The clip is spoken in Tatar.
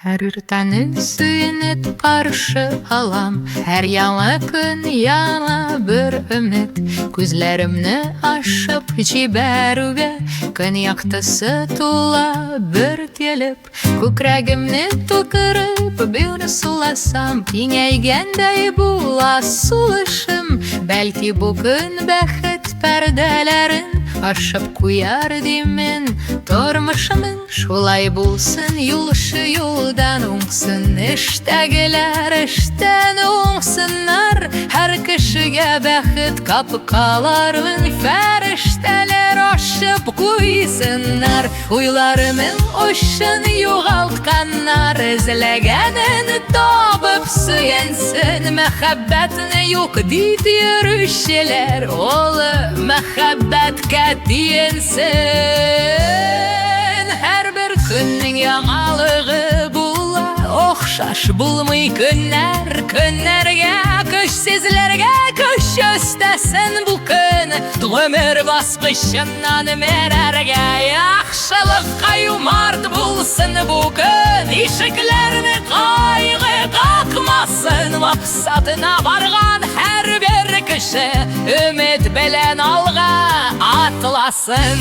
Һәр иртәне сөенеп каршы алам, Һәр яңа көн яңа бер өмет. Күзләремне ачып җибәрүгә, Көн яктысы тула бөркелеп. Күкрәгемне тутырып бер суласам, Киңәйгәндәй була сулышым. Бәлки бу көн бәхет пәрдәләрен Ачып куяр димен тормышымның. Шулай булсын, юлчы юлдан уңсын, Эштәгеләр эштән уңсыннар, Һәр кешегә бәхет капкаларын Фәрештәләр ачып куйсыннар. Уйларының очын югалтканнар Эзләгәнен табып сөенсен. Мәхәббәтне юк дип йөрүчеләр Олы мәхәббәткә тиенсен. Һәрбер көннең яңалыгы була, Охшаш булмый көннәр көннәргә. Көчсезләргә көч өстәсен бу көн, Гомер баскычыннан менәргә. Яхшылыкка юмарт булсын бу көн, Ишекләрне кайгы какмасын. Максатына барган һәрбер кеше Өмет белән алга атласын.